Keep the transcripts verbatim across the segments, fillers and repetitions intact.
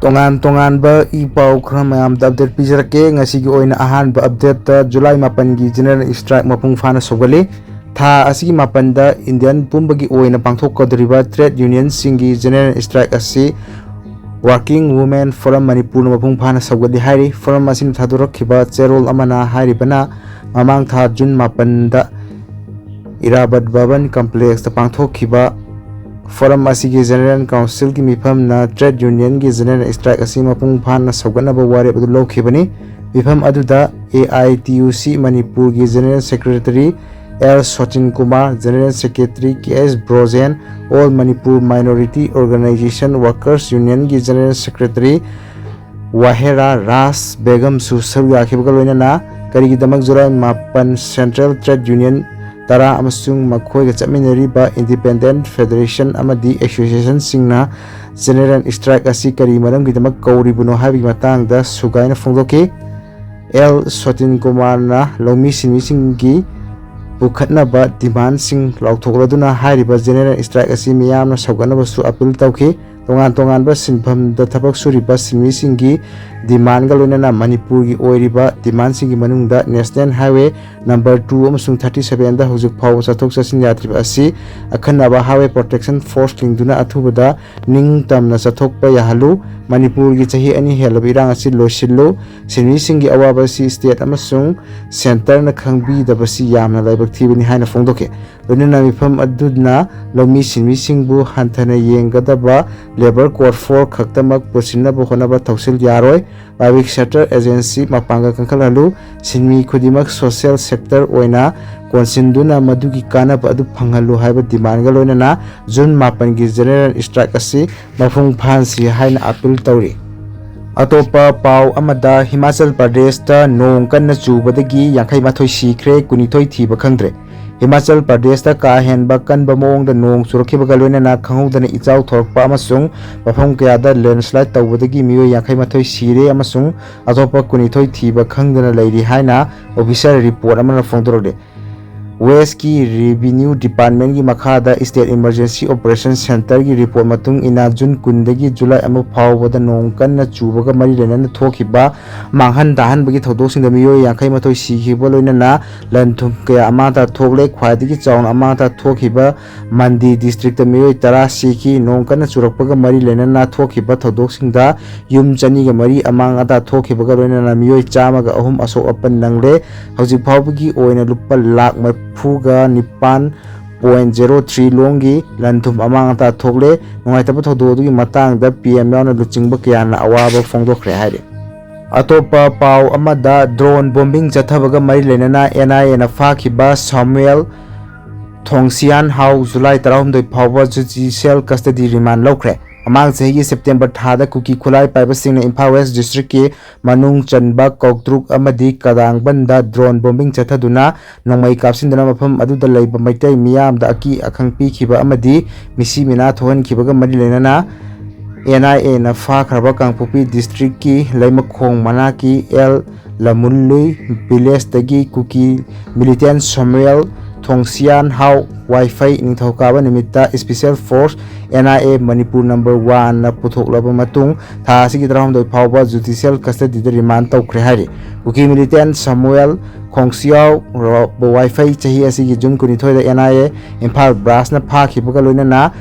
ꯇꯣꯉꯥꯟ ꯇꯣꯉꯥꯟꯕ ꯏ ꯄꯥꯎ ꯈꯔ ꯃꯌꯥꯝꯗ ꯑꯞꯗꯦꯠ ꯄꯤꯖꯔꯛꯀꯦ꯫ ꯉꯁꯤꯒꯤ ꯑꯣꯏꯅ ꯑꯍꯥꯟꯕ ꯑꯞꯗꯦꯠꯇ ꯖꯨꯂꯥꯏ ꯃꯥꯄꯟꯒꯤ ꯖꯦꯅꯔꯦꯜ ꯏꯁꯇ꯭ꯔꯥꯏꯛ ꯃꯄꯨꯡ ꯐꯥꯅ ꯁꯧꯒꯠꯂꯤ꯫ ꯊꯥ ꯑꯁꯤꯒꯤ ꯃꯥꯄꯟꯗ ꯏꯟꯗꯤꯌꯥꯟ ꯄꯨꯝꯕꯒꯤ ꯑꯣꯏꯅ ꯄꯥꯡꯊꯣꯛꯀꯗꯧꯔꯤꯕ ꯇ꯭ꯔꯦꯗ ꯌꯨꯅꯤꯌꯟꯁꯤꯡꯒꯤ ꯖꯦꯅꯔꯦꯜ ꯏꯁꯇ꯭ꯔꯥꯏꯛ ꯑꯁꯤ ꯋꯥꯔꯀꯤꯡ ꯋꯨꯃꯦꯟ ꯐꯣꯔꯝ ꯃꯅꯤꯄꯨꯔꯅ ꯃꯄꯨꯡ ꯐꯥꯅ ꯁꯧꯒꯠꯂꯤ ꯍꯥꯏꯔꯤ꯫ ꯐꯣꯔꯝ ꯑꯁꯤꯅ ꯊꯥꯗꯣꯔꯛꯈꯤꯕ ꯆꯦꯔꯣꯜ ꯑꯃꯅ ꯍꯥꯏꯔꯤꯕꯅ, ꯃꯃꯥꯡ ꯊꯥ ꯖꯨꯟ ꯃꯥꯄꯟꯗ ꯏꯔꯥꯕꯠ ꯚꯕꯟ ꯀꯝꯄ꯭ꯂꯦꯛꯁꯇ ꯄꯥꯡꯊꯣꯛꯈꯤꯕ ꯐꯣꯔꯝ ꯑꯁꯤꯒꯤ ꯖꯦꯅꯔꯦꯜ ꯀꯥꯎꯟꯁꯤꯜꯒꯤ ꯃꯤꯐꯝꯅ ꯇ꯭ꯔꯦꯗ ꯌꯨꯅꯤꯌꯟꯒꯤ ꯖꯦꯅꯔꯦꯜ ꯏꯁꯇ꯭ꯔꯥꯏꯛ ꯑꯁꯤ ꯃꯄꯨꯡ ꯐꯥꯅ ꯁꯧꯒꯠꯅꯕ ꯋꯥꯔꯦꯞ ꯑꯗꯨ ꯂꯧꯈꯤꯕꯅꯤ꯫ ꯃꯤꯐꯝ ꯑꯗꯨꯗ A I T U C ꯃꯅꯤꯄꯨꯔꯒꯤ general secretary L Sotin Kumar, general secretary K S Brojen, all Manipur minority organisation workers ꯌꯨꯅꯤꯌꯟꯒꯤ ꯖꯦꯅꯔꯦꯜ ꯁꯦꯀ꯭ꯔꯦꯇꯔꯤ ꯋꯥꯍꯦꯔꯥ ꯔꯥꯖ ꯕꯦꯒꯝꯁꯨ ꯁꯔꯨꯛ ꯌꯥꯈꯤꯕꯒ ꯂꯣꯏꯅꯅ ꯀꯔꯤꯒꯤꯗꯃꯛ ꯖꯨꯂꯥꯏ ꯃꯥꯄꯟ ꯁꯦꯟꯇ꯭ꯔꯦꯜ ꯇ꯭ꯔꯦꯗ ꯌꯨꯅꯤꯌꯟ ꯇꯔꯥ ꯑꯃꯁꯨꯡ ꯃꯈꯣꯏꯒ ꯆꯠꯃꯤꯟꯅꯔꯤꯕ ꯏꯟꯗꯤꯄꯦꯟꯗꯦꯟꯠ ꯐꯦꯗꯔꯦꯁꯟ ꯑꯃꯗꯤ ꯑꯦꯁꯣꯁꯤꯌꯦꯁꯟꯁꯤꯡꯅ ꯖꯦꯅꯔꯦꯜ ꯏꯁꯇ꯭ꯔꯥꯏꯛ ꯑꯁꯤ ꯀꯔꯤ ꯃꯔꯝꯒꯤꯗꯃꯛ ꯀꯧꯔꯤꯕꯅꯣ ꯍꯥꯏꯕꯒꯤ ꯃꯇꯥꯡꯗ ꯁꯨꯒꯥꯏꯅ ꯐꯣꯡꯗꯣꯛꯈꯤ꯫ ꯑꯦꯜ ꯁꯣꯇꯤꯟ ꯀꯨꯃꯥꯔꯅ ꯂꯧꯃꯤ ꯁꯤꯟꯃꯤꯁꯤꯡꯒꯤ ꯄꯨꯈꯠꯅꯕ ꯗꯤꯃꯥꯟꯁꯤꯡ ꯂꯥꯎꯊꯣꯛꯂꯗꯨꯅ ꯍꯥꯏꯔꯤꯕ ꯖꯦꯅꯔꯦꯜ ꯏꯁꯇ꯭ꯔꯥꯏꯛ ꯑꯁꯤ ꯃꯤꯌꯥꯝꯅ ꯁꯧꯒꯠꯅꯕꯁꯨ ꯑꯄꯤꯜ ꯇꯧꯈꯤ꯫ ꯇꯣꯉꯥꯟ ꯇꯣꯉꯥꯟꯕ ꯁꯤꯟꯐꯝꯗ ꯊꯕꯛ ꯁꯨꯔꯤꯕ ꯁꯤꯟꯃꯤꯁꯤꯡꯒꯤ ꯗꯤꯃꯥꯟꯒ ꯂꯣꯏꯅꯅ ꯃꯅꯤꯄꯨꯔꯒꯤ ꯑꯣꯏꯔꯤꯕ ꯗꯤꯃꯥꯟꯁꯤꯡꯒꯤ ꯃꯅꯨꯡꯗ ꯅꯦꯁꯅꯦꯜ ꯍꯥꯏꯋꯦ ꯅꯝꯕꯔ ꯇꯨ ꯑꯃꯁꯨꯡ ꯊꯥꯔꯇꯤ ꯁꯚꯦꯟꯗ ꯍꯧꯖꯤꯛ ꯐꯥꯎꯕ ꯆꯠꯊꯣꯛ ꯆꯠꯁꯤꯟ ꯌꯥꯗ꯭ꯔꯤꯕ ꯑꯁꯤ ꯑꯈꯟꯅꯕ ꯍꯥꯏꯋꯦ ꯄ꯭ꯔꯣꯇꯦꯛꯁꯟ ꯐꯣꯔꯁ ꯂꯤꯡꯗꯨꯅ ꯑꯊꯨꯕꯗ ꯅꯤꯡꯇꯝꯅ ꯆꯠꯊꯣꯛꯄ ꯌꯥꯍꯜꯂꯨ꯫ ꯃꯅꯤꯄꯨꯔꯒꯤ ꯆꯍꯤ ꯑꯅꯤ ꯍꯦꯜꯂꯕ ꯏꯔꯥꯡ ꯑꯁꯤ ꯂꯣꯏꯁꯤꯜꯂꯨ꯫ ꯁꯤꯟꯃꯤꯁꯤꯡꯒꯤ ꯑꯋꯥꯕ ꯑꯁꯤ ꯁ꯭ꯇꯦꯠ ꯑꯃꯁꯨꯡ ꯁꯦꯟꯇꯔꯅ ꯈꯪꯕꯤꯗꯕꯁꯤ ꯌꯥꯝꯅ ꯂꯥꯏꯕꯛ ꯊꯤꯕꯅꯤ ꯍꯥꯏꯅ ꯐꯣꯡꯗꯣꯛꯈꯤ꯫ ꯂꯣꯏꯅꯅ ꯃꯤꯐꯝ ꯑꯗꯨꯅ ꯂꯧꯃꯤ ꯁꯤꯟꯃꯤꯁꯤꯡꯕꯨ ꯍꯟꯊꯅ ꯌꯦꯡꯒꯗꯕ ꯂꯦꯕꯔ ꯀꯣꯗ ꯐꯣꯔ ꯈꯛꯇꯃꯛ ꯄꯨꯁꯤꯟꯅꯕ ꯍꯣꯠꯅꯕ ꯊꯧꯁꯤꯜ ꯌꯥꯔꯣꯏ꯫ ꯄꯕ꯭ꯂꯤꯛ ꯁꯦꯛꯇꯔ ꯑꯦꯖꯦꯟꯁꯤ ꯃꯄꯥꯡꯒꯜ ꯀꯟꯈꯠꯍꯜꯂꯨ꯫ ꯁꯤꯟꯃꯤ ꯈꯨꯗꯤꯡꯃꯛ ꯁꯣꯁꯤꯌꯦꯜ ꯁꯦꯛꯇꯔ ꯑꯣꯏꯅ ꯀꯣꯟꯁꯤꯟꯗꯨꯅ ꯃꯗꯨꯒꯤ ꯀꯥꯟꯅꯕ ꯑꯗꯨ ꯐꯪꯍꯜꯂꯨ ꯍꯥꯏꯕ ꯗꯤꯃꯥꯟꯒ ꯂꯣꯏꯅꯅ ꯖꯨꯟ ꯃꯥꯄꯟꯒꯤ ꯖꯦꯅꯔꯦꯜ ꯏꯁꯇ꯭ꯔꯥꯏꯛ ꯑꯁꯤ ꯃꯄꯨꯡ ꯐꯥꯍꯟꯁꯤ ꯍꯥꯏꯅ ꯑꯄꯤꯜ ꯇꯧꯔꯤ꯫ ꯑꯇꯣꯞꯄ ꯄꯥꯎ ꯑꯃꯗ, ꯍꯤꯃꯥꯆꯜ ꯄ꯭ꯔꯗꯦꯁꯇ ꯅꯣꯡ ꯀꯟꯅ ꯆꯨꯕꯗꯒꯤ ꯌꯥꯡꯈꯩ ꯃꯥꯊꯣꯏ ꯁꯤꯈ꯭ꯔꯦ, ꯀꯨꯟꯅꯤꯊꯣꯏ ꯊꯤꯕ ꯈꯪꯗ꯭ꯔꯦ꯫ ꯍꯤꯃꯥꯆꯜ ꯄ꯭ꯔꯗꯦꯁꯇ ꯀꯥ ꯍꯦꯟꯕ ꯀꯟꯕ ꯃꯑꯣꯡꯗ ꯅꯣꯡ ꯆꯨꯔꯛꯈꯤꯕꯒ ꯂꯣꯏꯅꯅ ꯈꯪꯍꯧꯗꯅ ꯏꯆꯥꯎ ꯊꯣꯔꯛꯄ ꯑꯃꯁꯨꯡ ꯃꯐꯝ ꯀꯌꯥꯗ ꯂꯦꯟꯁꯂꯥꯏꯗ ꯇꯧꯕꯗꯒꯤ ꯃꯤꯑꯣꯏ ꯌꯥꯡꯈꯩ ꯃꯥꯊꯣꯏ ꯁꯤꯔꯦ ꯑꯃꯁꯨꯡ ꯑꯇꯣꯞꯄ ꯀꯨꯟꯅꯤꯊꯣꯏ ꯊꯤꯕ ꯈꯪꯗꯅ ꯂꯩꯔꯤ ꯍꯥꯏꯅ ꯑꯣꯐꯤꯁꯤꯌꯦꯜ ꯔꯤꯄꯣꯔꯠ ꯑꯃꯅ ꯐꯣꯡꯗꯣꯔꯛꯂꯤ꯫ ꯋꯦꯁꯀꯤ ꯔꯤꯚꯤꯅ꯭ꯌꯨ ꯗꯤꯄꯥꯔꯠꯃꯦꯟꯒꯤ ꯃꯈꯥꯗ ꯁ꯭ꯇꯦꯠ ꯏꯃꯔꯖꯦꯟꯁꯤ ꯑꯣꯄꯔꯦꯁꯟ ꯁꯦꯟꯇꯔꯒꯤ ꯔꯤꯄꯣꯔꯠ ꯃꯇꯨꯡ ꯏꯟꯅ, ꯖꯨꯟ ꯀꯨꯟꯗꯒꯤ ꯖꯨꯂꯥꯏ ꯑꯃ ꯐꯥꯎꯕꯗ ꯅꯣꯡ ꯀꯟꯅ ꯆꯨꯕꯒ ꯃꯔꯤ ꯂꯩꯅꯅ ꯊꯣꯛꯈꯤꯕ ꯃꯥꯡꯍꯟ ꯇꯥꯍꯟꯕꯒꯤ ꯊꯧꯗꯣꯛꯁꯤꯡꯗ ꯃꯤꯑꯣꯏ ꯌꯥꯡꯈꯩ ꯃꯥꯊꯣꯏ ꯁꯤꯈꯤꯕ ꯂꯣꯏꯅꯅ ꯂꯟ ꯊꯨꯝ ꯀꯌꯥ ꯑꯃꯥꯡ ꯑꯇꯥ ꯊꯣꯛꯂꯦ꯫ ꯈ꯭ꯋꯥꯏꯗꯒꯤ ꯆꯥꯎꯅ ꯑꯃꯥꯡ ꯑꯇꯥ ꯊꯣꯛꯈꯤꯕ ꯃꯟꯗꯤ ꯗꯤꯁꯇ꯭ꯔꯤꯛꯇ ꯃꯤꯑꯣꯏ ꯇꯔꯥ ꯁꯤꯈꯤ꯫ ꯅꯣꯡ ꯀꯟꯅ ꯆꯨꯔꯛꯄꯒ ꯃꯔꯤ ꯂꯩꯅꯅ ꯊꯣꯛꯈꯤꯕ ꯊꯧꯗꯣꯛꯁꯤꯡꯗ ꯌꯨꯝ ꯆꯅꯤꯒ ꯃꯔꯤ ꯑꯃꯥꯡ ꯑꯇꯥ ꯊꯣꯛꯈꯤꯕꯒ ꯂꯣꯏꯅꯅ ꯃꯤꯑꯣꯏ ꯆꯥꯝꯃꯒ ꯑꯍꯨꯝ ꯑꯁꯣꯛ ꯑꯄꯟ ꯅꯪꯂꯦ꯫ ꯍꯧꯖꯤꯛ ꯐꯥꯎꯕꯒꯤ ꯑꯣꯏꯅ ꯂꯨꯄꯥ ꯂꯥꯈ ꯃꯔꯤꯐꯨꯒ ꯅꯤꯄꯥꯟ point zero three ꯂꯣꯡꯒꯤ ꯂꯟ ꯊꯨꯝ ꯑꯃꯥꯡ ꯑꯇꯥ ꯊꯣꯛꯂꯦ꯫ ꯅꯨꯡꯉꯥꯏꯇꯕ ꯊꯧꯗꯣꯛ ꯑꯗꯨꯒꯤ ꯃꯇꯥꯡꯗ ꯄꯤ ꯑꯦꯝ ꯌꯥꯎꯅ ꯂꯨꯆꯤꯡꯕ ꯀꯌꯥꯅ ꯑꯋꯥꯕ ꯐꯣꯡꯗꯣꯛꯈ꯭ꯔꯦ ꯍꯥꯏꯔꯤ꯫ ꯑꯇꯣꯞꯄ ꯄꯥꯎ ꯑꯃꯗ, ꯗ꯭ꯔꯣꯟ ꯕꯣꯝꯕꯤꯡ ꯆꯠꯊꯕꯒ ꯃꯔꯤ ꯂꯩꯅꯅ ꯑꯦꯟ ꯑꯥꯏ ꯑꯦꯅ ꯐꯥꯈꯤꯕ ꯁꯥꯃꯨꯑꯦꯜ ꯊꯣꯡꯁꯤꯌꯥꯟ ꯍꯥꯎ ꯖꯨꯂꯥꯏ ꯇꯔꯥꯍꯨꯝꯗꯣꯏ ꯐꯥꯎꯕ ꯖꯨꯗꯤꯁꯤꯌꯦꯜ ꯀꯁꯇꯗꯤ ꯔꯤꯃꯥꯟ ꯂꯧꯈ꯭ꯔꯦ꯫ ꯃꯃꯥꯡ ꯆꯍꯤꯒꯤ ꯁꯦꯞꯇꯦꯝꯕꯔ ꯊꯥꯗ ꯀꯨꯀꯤ ꯈꯨꯠꯂꯥꯏ ꯄꯥꯏꯕꯁꯤꯡꯅ ꯏꯝꯐꯥꯜ ꯋꯦꯁ ꯗꯤꯁꯇ꯭ꯔꯤꯛꯀꯤ ꯃꯅꯨꯡ ꯆꯟꯕ ꯀꯧꯇ꯭ꯔꯨꯛ ꯑꯃꯗꯤ ꯀꯗꯥꯡꯕꯟꯗ ꯗ꯭ꯔꯣꯟ ꯕꯣꯝꯕꯤꯡ ꯆꯠꯊꯗꯨꯅ ꯅꯣꯡꯃꯩ ꯀꯥꯞꯁꯤꯟꯗꯨꯅ ꯃꯐꯝ ꯑꯗꯨꯗ ꯂꯩꯕ ꯃꯩꯇꯩ ꯃꯤꯌꯥꯝꯗ ꯑꯀꯤ ꯑꯈꯪ ꯄꯤꯈꯤꯕ ꯑꯃꯗꯤ ꯃꯤꯁꯤ ꯃꯤꯅꯥ ꯊꯣꯛꯍꯟꯈꯤꯕꯒ ꯃꯔꯤ ꯂꯩꯅꯅ ꯑꯦꯟ ꯑꯥꯏ ꯑꯦꯅ ꯐꯥꯈ꯭ꯔꯕ ꯀꯥꯡꯄꯣꯛꯄꯤ ꯗꯤꯁꯇ꯭ꯔꯤꯛꯀꯤ ꯂꯩꯃꯈꯣꯡ ꯃꯅꯥꯛꯀꯤ ꯑꯦꯜ ꯂꯃꯨꯜꯂꯨꯏ ꯚꯤꯂꯦꯖꯇꯒꯤ ꯀꯨꯀꯤ ꯃꯤꯂꯤꯇꯦꯟ ꯁꯣꯃꯨꯑꯦꯜ ꯊꯣꯡꯁꯤꯌꯥꯟ ꯍꯥꯎ ꯋꯥꯏꯐꯩ ꯅꯤꯡꯊꯧꯀꯥꯕ ꯅꯨꯃꯤꯠꯇ special force N I A Manipur number ꯋꯥꯟꯅ ꯄꯨꯊꯣꯛꯂꯕ ꯃꯇꯨꯡ ꯊꯥ ꯑꯁꯤꯒꯤ ꯇꯔꯥꯍꯨꯝꯗꯣꯏ ꯐꯥꯎꯕ ꯖꯨꯗꯤꯁꯤꯌꯦꯜ ꯀꯁꯇꯗꯤꯗ ꯔꯤꯃꯥꯟ ꯇꯧꯈ꯭ꯔꯦ ꯍꯥꯏꯔꯤ꯫ ꯀꯨꯀꯤ ꯃꯤꯂꯤꯇꯦꯟ ꯁꯃꯨꯑꯦꯜ ꯈꯣꯡꯁꯤꯌꯥꯎ ꯔꯣ-, ꯋꯥꯏꯐꯩ ꯆꯍꯤ ꯑꯁꯤꯒꯤ ꯖꯨꯟ ꯀꯨꯟꯅꯤꯊꯣꯏꯗ ꯑꯦꯟ ꯑꯥꯏ ꯑꯦ ꯏꯝꯐꯥꯜ ꯕ꯭ꯔꯥꯟꯁꯅ ꯐꯥꯈꯤꯕꯒ ꯂꯣꯏꯅꯅ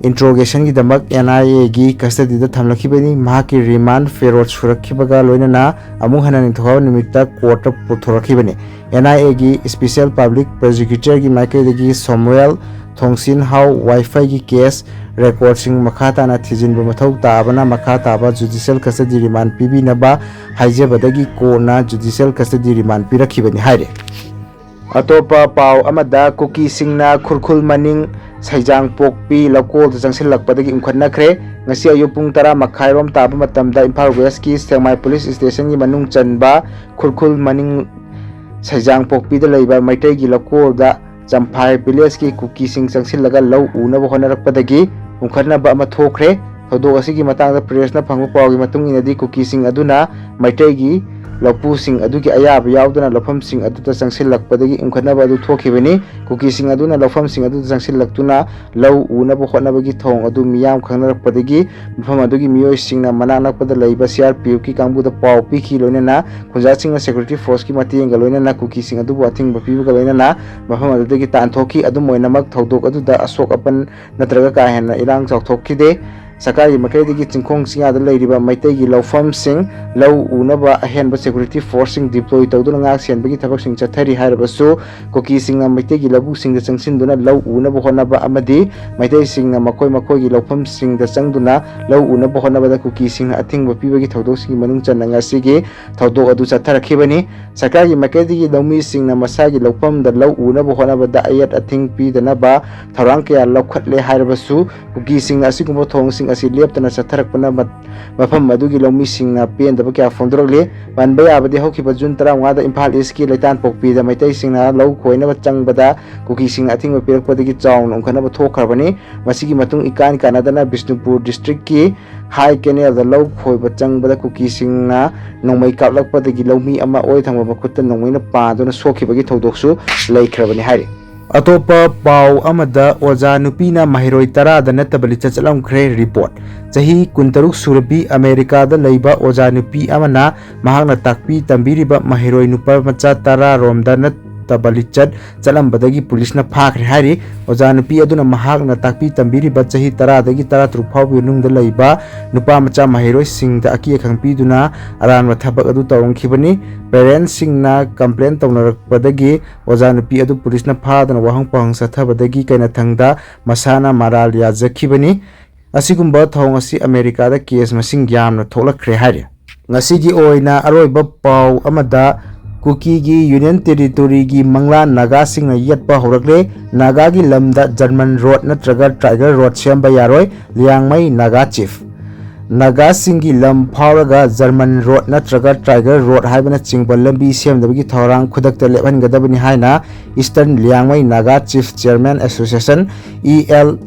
ꯏꯟꯇ꯭ꯔꯣꯒꯦꯁꯟꯒꯤꯗꯃꯛ ꯑꯦꯟ ꯑꯥꯏ ꯑꯦꯒꯤ ꯀꯁꯇꯗꯤꯗ ꯊꯝꯂꯛꯈꯤꯕꯅꯤ꯫ ꯃꯍꯥꯛꯀꯤ ꯔꯤꯃꯥꯟ ꯐꯦꯔꯣꯠ ꯁꯨꯔꯛꯈꯤꯕꯒ ꯂꯣꯏꯅꯅ ꯑꯃꯨꯛ ꯍꯟꯅ ꯅꯤꯡꯊꯧꯀꯥꯕ ꯅꯨꯃꯤꯠꯇ ꯀꯣꯔꯠꯇ ꯄꯨꯊꯣꯔꯛꯈꯤꯕꯅꯤ꯫ ꯑꯦꯟ ꯑꯥꯏ ꯑꯦꯒꯤ ꯏꯁꯄꯤꯁꯦꯜ ꯄꯕ꯭ꯂꯤꯛ ꯄ꯭ꯔꯣꯁꯤꯀ꯭ꯌꯨꯇꯔꯒꯤ ꯃꯥꯏꯀꯩꯗꯒꯤ ꯁꯣꯃꯨꯑꯦꯜ ꯊꯣꯡꯁꯤꯟ ꯍꯥꯎ ꯋꯥꯏꯐꯩꯒꯤ ꯀꯦꯁ ꯔꯦꯀꯣꯔꯠꯁꯤꯡ ꯃꯈꯥ ꯇꯥꯅ ꯊꯤꯖꯤꯟꯕ ꯃꯊꯧ ꯇꯥꯕꯅ ꯃꯈꯥ ꯇꯥꯕ ꯖꯨꯗꯤꯁꯤꯌꯦꯜ ꯀꯁꯇꯗꯤ ꯔꯤꯃꯥꯟ ꯄꯤꯕꯤꯅꯕ ꯍꯥꯏꯖꯕꯗꯒꯤ ꯀꯣꯟꯅ ꯖꯨꯗꯤꯁꯤꯌꯦꯜ ꯀꯁꯇꯗꯤ ꯔꯤꯃꯥꯟ ꯄꯤꯔꯛꯈꯤꯕꯅꯤ ꯍꯥꯏꯔꯤ꯫ ꯑꯇꯣꯞꯄ ꯄꯥꯎ ꯑꯃꯗ, ꯀꯨꯀꯤꯁꯤꯡꯅ ꯈꯨꯔꯈꯨꯜ ꯃꯅꯤꯡ ꯁꯩꯖꯥꯡꯄꯣꯛꯄꯤ ꯂꯧꯀꯣꯜꯗ ꯆꯪꯁꯤꯜꯂꯛꯄꯗꯒꯤ ꯎꯪꯈꯠꯅꯈ꯭ꯔꯦ꯫ ꯉꯁꯤ ꯑꯌꯨꯛ ꯄꯨꯡ ꯇꯔꯥ ꯃꯈꯥꯏꯔꯣꯝ ꯇꯥꯕ ꯃꯇꯝꯗ ꯏꯝꯐꯥꯜ ꯋꯦꯁꯀꯤ ꯁꯦꯛꯃꯥꯏ ꯄꯨꯂꯤꯁ ꯁ꯭ꯇꯦꯁꯟꯒꯤ ꯃꯅꯨꯡ ꯆꯟꯕ ꯈꯨꯔꯈꯨꯜ ꯃꯅꯤꯡ ꯁꯩꯖꯥꯡꯄꯣꯛꯄꯤꯗ ꯂꯩꯕ ꯃꯩꯇꯩꯒꯤ ꯂꯧꯀꯣꯜꯗ ꯆꯝꯐꯥꯏ ꯚꯤꯂꯦꯖꯀꯤ ꯀꯨꯀꯤꯁꯤꯡ ꯆꯪꯁꯤꯜꯂꯒ ꯂꯧ ꯎꯅꯕ ꯍꯣꯠꯅꯔꯛꯄꯗꯒꯤ ꯎꯪꯈꯠꯅꯕ ꯑꯃ ꯊꯣꯛꯈ꯭ꯔꯦ꯫ ꯊꯧꯗꯣꯛ ꯑꯁꯤꯒꯤ ꯃꯇꯥꯡꯗ ꯄ꯭ꯔꯦꯁꯅ ꯐꯪꯕ ꯄꯥꯎꯒꯤ ꯃꯇꯨꯡ ꯏꯟꯅꯗꯤ, ꯀꯨꯀꯤꯁꯤꯡ ꯑꯗꯨꯅ ꯃꯩꯇꯩꯒꯤ ꯂꯧꯄꯨꯁꯤꯡ ꯑꯗꯨꯒꯤ ꯑꯌꯥꯕ ꯌꯥꯎꯗꯅ ꯂꯧꯐꯝꯁꯤꯡ ꯑꯗꯨꯗ ꯆꯪꯁꯤꯜꯂꯛꯄꯗꯒꯤ ꯏꯟꯈꯠꯅꯕ ꯑꯗꯨ ꯊꯣꯛꯈꯤꯕꯅꯤ꯫ ꯀꯨꯀꯤꯁꯤꯡ ꯑꯗꯨꯅ ꯂꯧꯐꯝꯁꯤꯡ ꯑꯗꯨꯗ ꯆꯪꯁꯤꯜꯂꯛꯇꯨꯅ ꯂꯧ ꯎꯅꯕ ꯍꯣꯠꯅꯕꯒꯤ ꯊꯧꯑꯣꯡ ꯑꯗꯨ ꯃꯤꯌꯥꯝ ꯈꯪꯅꯔꯛꯄꯗꯒꯤ ꯃꯐꯝ ꯑꯗꯨꯒꯤ ꯃꯤꯑꯣꯏꯁꯤꯡꯅ ꯃꯅꯥꯛ ꯅꯛꯄꯗ ꯂꯩꯕ ꯁꯤ ꯑꯥꯔ ꯄꯤ ꯑꯦꯐꯀꯤ ꯀꯥꯡꯕꯨꯗ ꯄꯥꯎ ꯄꯤꯈꯤ꯫ ꯂꯣꯏꯅꯅ ꯈꯨꯟꯖꯥꯁꯤꯡꯅ ꯁꯦꯀ꯭ꯌꯨꯔꯤꯇꯤ ꯐꯣꯔꯁꯀꯤ ꯃꯇꯦꯡꯒ ꯂꯣꯏꯅꯅ ꯀꯨꯀꯤꯁꯤꯡ ꯑꯗꯨꯕꯨ ꯑꯊꯤꯡꯕ ꯄꯤꯕꯒ ꯂꯣꯏꯅꯅ ꯃꯐꯝ ꯑꯗꯨꯗꯒꯤ ꯇꯥꯟꯊꯣꯛꯈꯤ꯫ ꯑꯗꯨꯝ ꯑꯣꯏꯅꯃꯛ, ꯊꯧꯗꯣꯛ ꯑꯗꯨꯗ ꯑꯁꯣꯛ ꯑꯄꯟ ꯅꯠꯇ꯭ꯔꯒ ꯀꯥ ꯍꯦꯟꯅ ꯏꯔꯥꯡ ꯆꯥꯎꯊꯣꯛꯈꯤꯗꯦ꯫ ꯁꯔꯀꯥꯔꯒꯤ ꯃꯥꯏꯀꯩꯗꯒꯤ ꯆꯤꯡꯈꯣꯡ ꯆꯤꯡꯌꯥꯗ ꯂꯩꯔꯤꯕ ꯃꯩꯇꯩꯒꯤ ꯂꯧꯐꯝꯁꯤꯡ ꯂꯧ ꯎꯅꯕ ꯑꯍꯦꯟꯕ ꯁꯦꯀ꯭ꯌꯨꯔꯤꯇꯤ ꯐꯣꯔꯁꯁꯤꯡ ꯗꯤꯄ꯭ꯂꯣꯏ ꯇꯧꯗꯨꯅ ꯉꯥꯛ ꯁꯦꯟꯕꯒꯤ ꯊꯕꯛꯁꯤꯡ ꯆꯠꯊꯔꯤ ꯍꯥꯏꯔꯕꯁꯨ, ꯀꯨꯀꯤꯁꯤꯡꯅ ꯃꯩꯇꯩꯒꯤ ꯂꯧꯕꯨꯛꯁꯤꯡꯗ ꯆꯪꯁꯤꯟꯗꯨꯅ ꯂꯧ ꯎꯅꯕ ꯍꯣꯠꯅꯕ ꯑꯃꯗꯤ ꯃꯩꯇꯩꯁꯤꯡꯅ ꯃꯈꯣꯏ ꯃꯈꯣꯏꯒꯤ ꯂꯧꯐꯝꯁꯤꯡꯗ ꯆꯪꯗꯨꯅ ꯂꯧ ꯎꯅꯕ ꯍꯣꯠꯅꯕꯗ ꯀꯨꯀꯤꯁꯤꯡꯅ ꯑꯊꯤꯡꯕ ꯄꯤꯕꯒꯤ ꯊꯧꯗꯣꯛꯁꯤꯡꯒꯤ ꯃꯅꯨꯡ ꯆꯟꯅ ꯉꯁꯤꯒꯤ ꯊꯧꯗꯣꯛ ꯑꯗꯨ ꯆꯠꯊꯔꯛꯈꯤꯕꯅꯤ꯫ ꯁꯔꯀꯥꯔꯒꯤ ꯃꯥꯏꯀꯩꯗꯒꯤ ꯂꯧꯃꯤꯁꯤꯡꯅ ꯃꯁꯥꯒꯤ ꯂꯧꯐꯝꯗ ꯂꯧ ꯎꯅꯕ ꯍꯣꯠꯅꯕꯗ ꯑꯌꯦꯠ ꯑꯊꯤꯡ ꯄꯤꯗꯅꯕ ꯊꯧꯔꯥꯡ ꯀꯌꯥ ꯂꯧꯈꯠꯂꯦ ꯍꯥꯏꯔꯕꯁꯨ, ꯀꯨꯀꯤꯁꯤꯡꯅ ꯑꯁꯤꯒꯨꯝꯕ ꯊꯧꯑꯣꯡꯁꯤꯡ ꯑꯁꯤ ꯂꯦꯞꯇꯅ ꯆꯠꯊꯔꯛꯄꯅ ꯃ-, ꯃꯐꯝ ꯑꯗꯨꯒꯤ ꯂꯧꯃꯤꯁꯤꯡꯅ ꯄꯦꯟꯗꯕ ꯀꯌꯥ ꯐꯣꯡꯗꯣꯔꯛꯂꯤ꯫ ꯄꯟꯕ ꯌꯥꯕꯗꯤ, ꯍꯧꯈꯤꯕ ꯖꯨꯟ ꯇꯔꯥꯃꯉꯥꯗ ꯏꯝꯐꯥꯜ ꯏꯁꯀꯤ ꯂꯩꯇꯥꯟꯄꯣꯛꯄꯤꯗ ꯃꯩꯇꯩꯁꯤꯡꯅ ꯂꯧ ꯈꯣꯏꯅꯕ ꯆꯪꯕꯗ ꯀꯨꯀꯤꯁꯤꯡꯅ ꯑꯊꯤꯡꯕ ꯄꯤꯔꯛꯄꯗꯒꯤ ꯆꯥꯎꯅ ꯎꯪꯈꯠꯅꯕ ꯊꯣꯛꯈ꯭ꯔꯕꯅꯤ꯫ ꯃꯁꯤꯒꯤ ꯃꯇꯨꯡ ꯏꯀꯥꯟ ꯀꯥꯟꯅꯗꯅ ꯕꯤꯁꯅꯨꯄꯨꯔ ꯗꯤꯁꯇ꯭ꯔꯤꯛꯀꯤ ꯍꯥꯏ ꯀꯦꯅꯦꯜꯗ ꯂꯧ ꯈꯣꯏꯕ ꯆꯪꯕꯗ ꯀꯨꯀꯤꯁꯤꯡꯅ ꯅꯣꯡꯃꯩ ꯀꯥꯞꯂꯛꯄꯗꯒꯤ ꯂꯧꯃꯤ ꯑꯃ ꯑꯣꯏ ꯊꯪꯕ ꯃꯈꯨꯠꯇ ꯅꯣꯡꯃꯩꯅ ꯄꯥꯟꯗꯨꯅ ꯁꯣꯛꯈꯤꯕꯒꯤ ꯊꯧꯗꯣꯛꯁꯨ ꯂꯩꯈ꯭ꯔꯕꯅꯤ ꯍꯥꯏꯔꯤ꯫ ꯑꯇꯣꯞꯄ ꯄꯥꯎ ꯑꯃꯗ, ꯑꯣꯖꯥ ꯅꯨꯄꯤꯅ ꯃꯍꯩꯔꯣꯏ ꯇꯔꯥꯗ ꯅꯠꯇꯕ ꯂꯤꯆꯠ ꯆꯠꯂꯝꯈ꯭ꯔꯦ꯫ ꯔꯤꯄꯣꯔꯠ꯫ ꯆꯍꯤ ꯀꯨꯟꯇꯔꯨꯛ ꯁꯨꯔꯕꯤ ꯑꯃꯦꯔꯤꯀꯥꯗ ꯂꯩꯕ ꯑꯣꯖꯥ ꯅꯨꯄꯤ ꯑꯃꯅ ꯃꯍꯥꯛꯅ ꯇꯥꯛꯄꯤ ꯇꯝꯕꯤꯔꯤꯕ ꯃꯍꯩꯔꯣꯏ ꯅꯨꯄꯥ ꯃꯆꯥ ꯇꯔꯥ ꯔꯣꯝꯗ ꯅꯠꯇꯕ ꯂꯤꯆꯠ ꯆꯠꯂꯝꯕꯗꯒꯤ ꯄꯨꯂꯤꯁꯅ ꯐꯥꯈ꯭ꯔꯦ ꯍꯥꯏꯔꯤ꯫ ꯑꯣꯖꯥ ꯅꯨꯄꯤ ꯑꯗꯨꯅ ꯃꯍꯥꯛꯅ ꯇꯥꯛꯄꯤ ꯇꯝꯕꯤꯔꯤꯕ ꯆꯍꯤ ꯇꯔꯥꯗꯒꯤ ꯇꯔꯥꯇꯔꯨꯛ ꯐꯥꯎꯕꯒꯤ ꯃꯅꯨꯡꯗ ꯂꯩꯕ ꯅꯨꯄꯥ ꯃꯆꯥ ꯃꯍꯩꯔꯣꯏꯁꯤꯡꯗ ꯑꯀꯤ ꯑꯈꯪ ꯄꯤꯗꯨꯅ ꯑꯔꯥꯟꯕ ꯊꯕꯛ ꯑꯗꯨ ꯇꯧꯔꯝꯈꯤꯕꯅꯤ꯫ ꯄꯦꯔꯦꯟꯁꯁꯤꯡꯅ ꯀꯝꯄ꯭ꯂꯦꯟ ꯇꯧꯅꯔꯛꯄꯗꯒꯤ ꯑꯣꯖꯥ ꯅꯨꯄꯤ ꯑꯗꯨ ꯄꯨꯂꯤꯁꯅ ꯐꯥꯗꯨꯅ ꯋꯥꯍꯪ ꯄꯥꯎꯍꯪ ꯆꯠꯊꯕꯗꯒꯤ ꯀꯩꯅꯊꯪꯗ ꯃꯁꯥꯅ ꯃꯔꯥꯜ ꯌꯥꯖꯈꯤꯕꯅꯤ꯫ ꯑꯁꯤꯒꯨꯝꯕ ꯊꯧꯑꯣꯡ ꯑꯁꯤ ꯑꯃꯦꯔꯤꯀꯥꯗ ꯀꯦꯁ ꯃꯁꯤꯡ ꯌꯥꯝꯅ ꯊꯣꯛꯂꯛꯈ꯭ꯔꯦ ꯍꯥꯏꯔꯤ꯫ ꯉꯁꯤꯒꯤ ꯑꯣꯏꯅ ꯑꯔꯣꯏꯕ ꯄꯥꯎ ꯑꯃꯗ, ꯀꯨꯀꯤꯒꯤ ꯌꯨꯅꯤꯌꯟ ꯇꯦꯔꯤꯇꯣꯔꯤꯒꯤ ꯃꯪꯂꯥꯟ ꯅꯥꯒꯥꯁꯤꯡꯅ ꯌꯦꯠꯄ ꯍꯧꯔꯛꯂꯦ꯫ ꯅꯥꯒꯥꯒꯤ ꯂꯝꯗ ꯖꯔꯃꯟ ꯔꯣꯗ ꯅꯠꯇ꯭ꯔꯒ ꯇꯥꯏꯒꯔ ꯔꯣꯗ ꯁꯦꯝꯕ ꯌꯥꯔꯣꯏ, ꯂꯤꯌꯥꯡꯃꯩ ꯅꯥꯒꯥ ꯆꯤꯐ꯫ ꯅꯥꯒꯥꯁꯤꯡꯒꯤ ꯂꯝ ꯐꯥꯎꯔꯒ ꯖꯔꯃꯟ ꯔꯣꯗ ꯅꯠꯇ꯭ꯔꯒ ꯇꯥꯏꯒꯔ ꯔꯣꯗ ꯍꯥꯏꯕꯅꯆꯤꯡꯕ ꯂꯝꯕꯤ ꯁꯦꯝꯗꯕꯒꯤ ꯊꯧꯔꯥꯡ ꯈꯨꯗꯛꯇ ꯂꯦꯞꯍꯟꯒꯗꯕꯅꯤ ꯍꯥꯏꯅ eastern Liangmai Naga chief chairman association, E L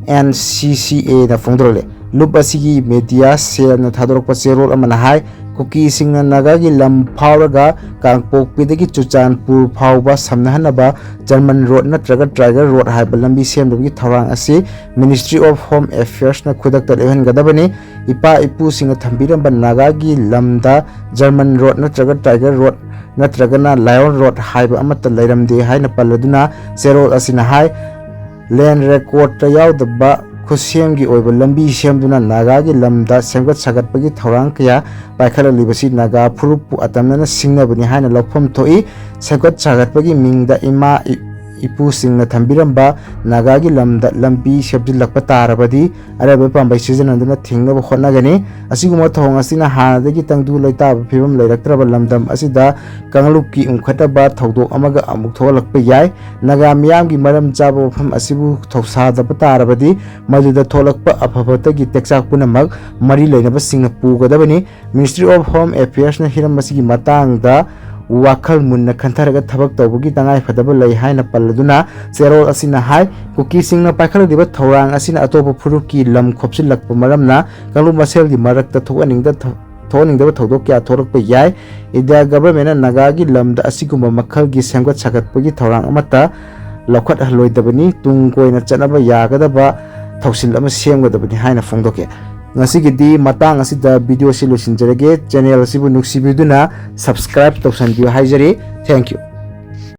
N C ꯁꯤ ꯑꯦꯅ ꯐꯣꯡꯗꯣꯔꯛꯂꯦ꯫ ꯂꯨꯞ ꯑꯁꯤꯒꯤ ꯃꯦꯗꯤꯌꯥ ꯁꯦꯜꯅ ꯊꯥꯗꯣꯔꯛꯄ ꯆꯦꯔꯣꯜ ꯑꯃꯅ ꯍꯥꯏ, ꯀꯨꯀꯤꯁꯤꯡꯅ ꯅꯥꯒꯥꯒꯤ ꯂꯝ ꯐꯥꯎꯔꯒ ꯀꯥꯡꯄꯣꯛꯄꯤꯗꯒꯤ ꯆꯨꯔꯆꯥꯟꯄꯨꯔ ꯐꯥꯎꯕ ꯁꯝꯅꯍꯟꯅꯕ ꯖꯔꯃꯟ ꯔꯣꯗ ꯅꯠꯇ꯭ꯔꯒ ꯇꯥꯏꯒꯔ ꯔꯣꯗ ꯍꯥꯏꯕ ꯂꯝꯕꯤ ꯁꯦꯝꯕꯒꯤ ꯊꯧꯔꯥꯡ ꯑꯁꯤ Ministry of Home Affairsꯅ ꯈꯨꯗꯛꯇ ꯂꯦꯞꯍꯟꯒꯗꯕꯅꯤ꯫ ꯏꯄꯥ ꯏꯄꯨꯁꯤꯡꯅ ꯊꯝꯕꯤꯔꯝꯕ ꯅꯥꯒꯥꯒꯤ ꯂꯝꯗ ꯖꯔꯃꯟ ꯔꯣꯗ ꯅꯠꯇ꯭ꯔꯒ ꯇꯥꯏꯒꯔ ꯔꯣꯗ ꯅꯠꯇ꯭ꯔꯒꯅ ꯂꯥꯌꯣꯟ ꯔꯣꯗ ꯍꯥꯏꯕ ꯑꯃꯠꯇ ꯂꯩꯔꯝꯗꯦ ꯍꯥꯏꯅ ꯄꯜꯂꯗꯨꯅ ꯆꯦꯔꯣꯜ ꯑꯁꯤꯅ ꯍꯥꯏ, ꯂꯦꯟ ꯔꯦꯀꯣꯔꯗꯇ ꯌꯥꯎꯗꯕ ꯈꯨꯠꯁꯦꯝꯒꯤ ꯑꯣꯏꯕ ꯂꯝꯕꯤ ꯁꯦꯝꯗꯨꯅ ꯅꯥꯒꯥꯒꯤ ꯂꯝꯗ ꯁꯦꯝꯒꯠ ꯁꯥꯒꯠꯄꯒꯤ ꯊꯧꯔꯥꯡ ꯀꯌꯥ ꯄꯥꯏꯈꯠꯂꯛꯂꯤꯕꯁꯤ ꯅꯥꯒꯥ ꯐꯨꯔꯨꯞꯄꯨ ꯑꯇꯝꯅꯅ ꯁꯤꯡꯅꯕꯅꯤ ꯍꯥꯏꯅ ꯂꯧꯐꯝ ꯊꯣꯛꯏ꯫ ꯁꯦꯝꯒꯠ ꯁꯥꯒꯠꯄꯒꯤ ꯃꯤꯡꯗ ꯏꯃꯥ ꯏ-, ꯏꯄꯨꯁꯤꯡꯅ ꯊꯝꯕꯤꯔꯝꯕ ꯅꯥꯒꯥꯒꯤ ꯂꯝꯗ ꯂꯝꯕꯤ ꯁꯦꯝꯖꯤꯜꯂꯛꯄ ꯇꯥꯔꯕꯗꯤ ꯑꯔꯩꯕ ꯄꯥꯝꯕꯩ ꯁꯤꯖꯤꯟꯅꯗꯨꯅ ꯊꯤꯡꯅꯕ ꯍꯣꯠꯅꯒꯅꯤ꯫ ꯑꯁꯤꯒꯨꯝꯕ ꯊꯧꯑꯣꯡ ꯑꯁꯤꯅ ꯍꯥꯟꯅꯗꯒꯤ ꯇꯪꯗꯨ ꯂꯩꯇꯥꯕ ꯐꯤꯕꯝ ꯂꯩꯔꯛꯇ꯭ꯔꯕ ꯂꯝꯗꯝ ꯑꯁꯤꯗ ꯀꯥꯡꯂꯨꯞꯀꯤ ꯎꯪꯈꯠꯅꯕ ꯊꯧꯗꯣꯛ ꯑꯃꯒ ꯑꯃꯨꯛ ꯊꯣꯛꯍꯜꯂꯛꯄ ꯌꯥꯏ꯫ ꯅꯥꯒꯥ ꯃꯤꯌꯥꯝꯒꯤ ꯃꯔꯝ ꯆꯥꯕ ꯋꯥꯐꯝ ꯑꯁꯤꯕꯨ ꯊꯧꯁꯥꯗꯕ ꯇꯥꯔꯕꯗꯤ ꯃꯗꯨꯗ ꯊꯣꯛꯂꯛꯄ ꯑꯐꯕꯇꯒꯤ ꯇꯦꯛꯆꯥꯛ ꯄꯨꯝꯅꯃꯛ ꯃꯔꯤ ꯂꯩꯅꯕꯁꯤꯡꯅ ꯄꯨꯒꯗꯕꯅꯤ꯫ Ministry of Home Affairsꯅ ꯍꯤꯔꯝ ꯑꯁꯤꯒꯤ ꯃꯇꯥꯡꯗ ꯋꯥꯈꯜ ꯃꯨꯟꯅ ꯈꯟꯊꯔꯒ ꯊꯕꯛ ꯇꯧꯕꯒꯤ ꯇꯉꯥꯏꯐꯗꯕ ꯂꯩ ꯍꯥꯏꯅ ꯄꯜꯂꯗꯨꯅ ꯆꯦꯔꯣꯜ ꯑꯁꯤꯅ ꯍꯥꯏ, ꯀꯨꯀꯤꯁꯤꯡꯅ ꯄꯥꯏꯈꯠꯂꯛꯂꯤꯕ ꯊꯧꯔꯥꯡ ꯑꯁꯤꯅ ꯑꯇꯣꯞꯄ ꯐꯨꯔꯨꯞꯀꯤ ꯂꯝ ꯈꯣꯞꯆꯤꯜꯂꯛꯄ ꯃꯔꯝꯅ ꯀꯥꯡꯂꯨꯞ ꯃꯁꯦꯜꯒꯤ ꯃꯔꯛꯇ ꯊꯣꯛꯍꯟꯅꯤꯡꯗ-, ꯊꯣꯛꯍꯟꯅꯤꯡꯗꯕ ꯊꯧꯗꯣꯛ ꯀꯌꯥ ꯊꯣꯛꯂꯛꯄ ꯌꯥꯏ꯫ ꯏꯟꯗꯤꯌꯥ ꯒꯚꯔꯟꯃꯦꯟꯠꯅ ꯅꯥꯒꯥꯒꯤ ꯂꯝꯗ ꯑꯁꯤꯒꯨꯝꯕ ꯃꯈꯜꯒꯤ ꯁꯦꯝꯒꯠ ꯁꯥꯒꯠꯄꯒꯤ ꯊꯧꯔꯥꯡ ꯑꯃꯠꯇ ꯂꯧꯈꯠꯍꯜꯂꯣꯏꯗꯕꯅꯤ꯫ ꯇꯨꯡ ꯀꯣꯏꯅ ꯆꯠꯅꯕ ꯌꯥꯒꯗꯕ ꯊꯧꯁꯤꯜ ꯑꯃ ꯁꯦꯝꯒꯗꯕꯅꯤ ꯍꯥꯏꯅ ꯐꯣꯡꯗꯣꯛꯈꯤ꯫ ꯉꯁꯤꯒꯤꯗꯤ ꯃꯇꯥꯡ ꯑꯁꯤꯗ video ꯑꯁꯤ ꯂꯣꯏꯁꯤꯟꯖꯔꯒꯦ꯫ Channel ꯑꯁꯤꯕꯨ ꯅꯨꯡꯁꯤꯕꯤꯗꯨꯅ subscribe ꯇꯧꯁꯟꯕꯤꯌꯨ ꯍꯥꯏꯖꯔꯤ꯫ Thank you꯫